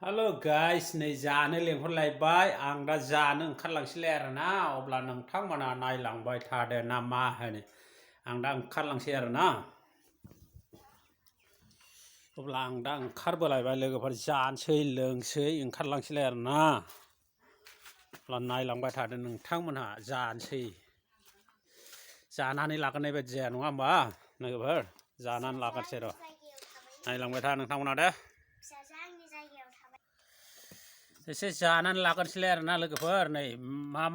Hello guys ในจานในเรื่องคนไหลบายอังดาจานนึงคันหลังสิแลรนะอบลานึงทั้งมานานายหลังบายทาเดนามาให้นี่อังดังคันหลังเสียรนะอบลาอังดังคัดบ่ไหลบายเลยก็พอจานเชยเลิงเชยอังคันหลังสิแลรนะลานายหลังบายทาเดนึงทั้งมันหาจานเชยจานันนี่ลักกันในเบจนว่าบ่นะก็เพิ่นจานันลักกันเสียรนายหลังบายทานึงทั้งมันเด้เสจานั้นละกันสิแลนะเลยก็เพิ่นนี่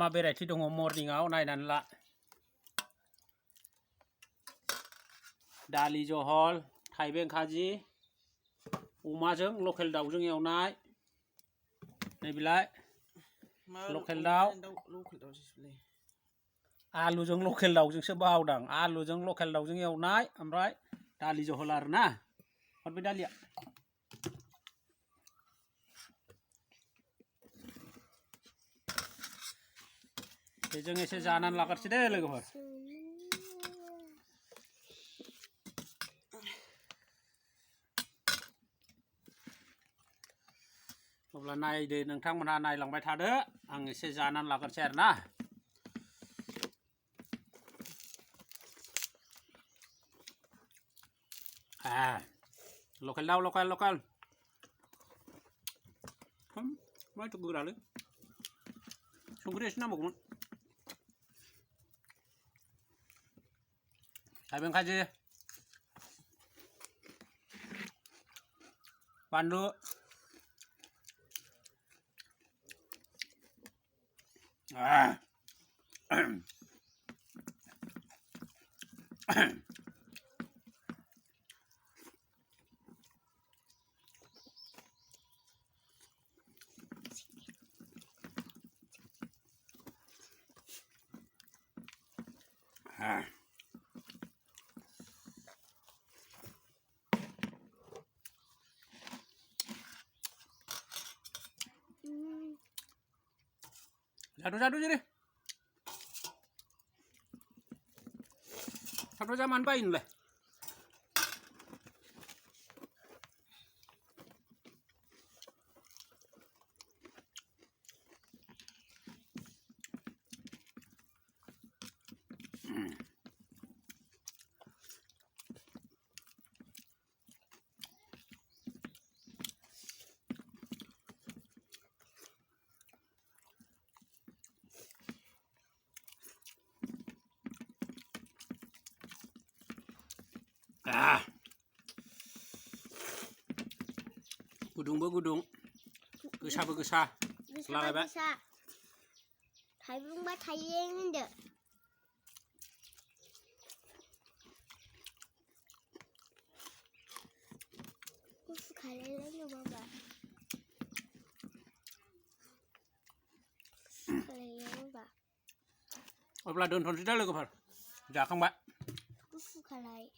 มาเบรที่ตรงมอร์นิ่งเอาในนั้นละดาลีโจฮอลไทเบงคาจีอุมาจังโลเคลดาวจังเอานายในบิไลโลเคลดาวอาลูจังโลเคลดาวจังเสบาวดังอาลูจังโลเคลดาวจังเอานายอำไรดาลีโจฮอลารนะมันเป็นดาลีSejeng ese janan lakar side lego har Obla nai de nang thang mana nai lang bai tha de ang ese janan lakar ser na Lokal daw lokal Mai tu gura le Sungguh na mo kun Habang kaji Pandu Satu-satu je deh. Satu zaman pain lah. Gudung bergudung. Gesah bergesah. Selai ba. Thai bung ba thai yen de. Ku khai lên yo ba. Khai lên ba. Obla don thon sida le ko phar. Ja khang ba. Ku khai